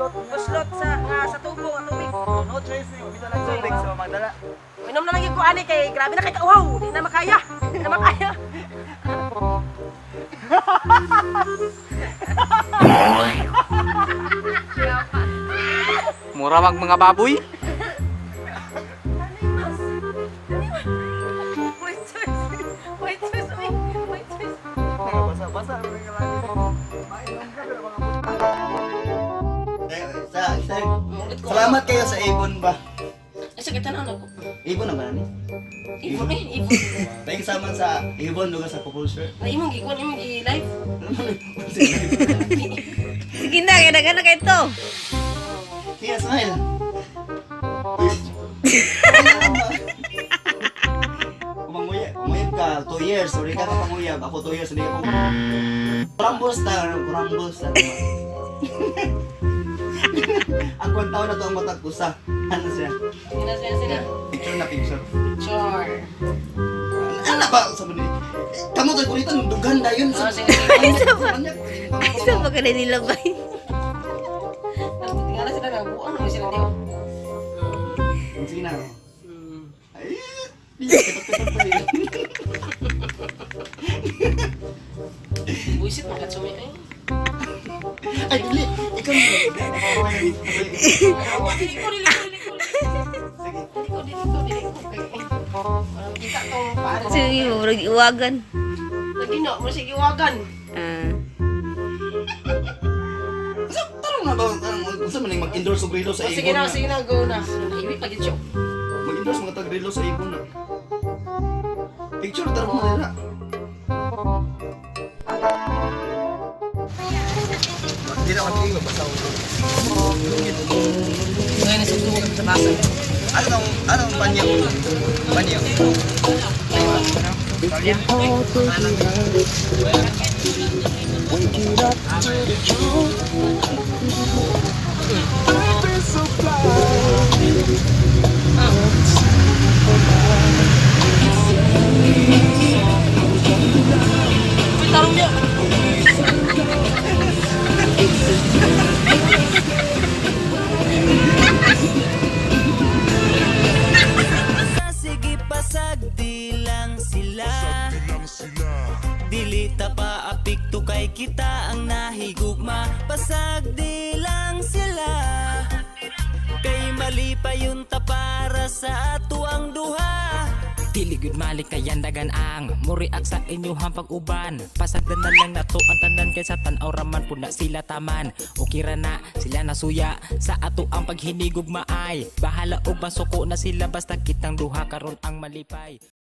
Buslot sa nga sa tubo nga tubig. No choice ni, umita lang tubig sa magdala. Inom na lang yung kuani kay grabe na kay kauhaw. Di na makaya. Di na makaya. Mura mag mga baboy. White choice. White choice. Uy, white choice. Basa basa ang mga lagi. Mainom ka pero mga Eh, salamat kayo sa Ibon ba? Ay, sakit na ano ko. Ibon na ba ni? Ibon eh, ibon. Thanks sa man sa Ibon lugar sa couple shirt. Ay, imong gikuan, imong gi-live. Sige na, kaya na kayo to. Sige, smile. Kumanguyab, kumuyab ka, 2 years, sorry ka kapanguyab. Ako 2 years, hindi ka pang... Kurambos ta, ano, kurambos ta. Ang kwentaw na to ang matag usa. Ano siya? Sige na, sige na, sige na. Picture na picture. Sure. Ano ba? Sabi ni, kamu kay kulitan, dugan na yun. Oh, sige, sige. Ay, sa ba ka na nilabay? Tingala sila nga buang naman sila diyo. Sige na. Ay, pitot-pitot pa yun. Buisit mo katsumi ay. Ay, dili. Ikaw na. Dili ko, dili ko, dili ko. Sige. Dili ko, dili ko, dili ko. Parang kita tong paano. Sige, murag iwagan. Lagi na, mo sige iwagan. Ah. Sa tarong na ba? Tarong, unsa man ning mag-endorse og relo sa Oh, Avon sige na, na? sige na, go na. Iwi pa gid siya. Mag-endorse mga tag relo sa Avon na. Picture tarong na nila. Di na kasi mabasa ko. Ngayon na susuwag sa basa. Ano ang anong panyo? Panyo. Uy, tarong niya. Sige pasag di lang sila. Dili ta pa apikto kay kita ang nahigugma. Pasag di lang sila. Kay mali pa yun ta para sa ato ang duha. Dili gud malik kay dagan ang muriak sa inyuhang pag-uban. Pasagdan na lang nato ang tanan kay sa tan-aw raman pud na sila taman. Okay ra na sila nasuya sa ato ang paghinigugmaay. Bahala og masuko na sila basta kitang duha karon ang malipay.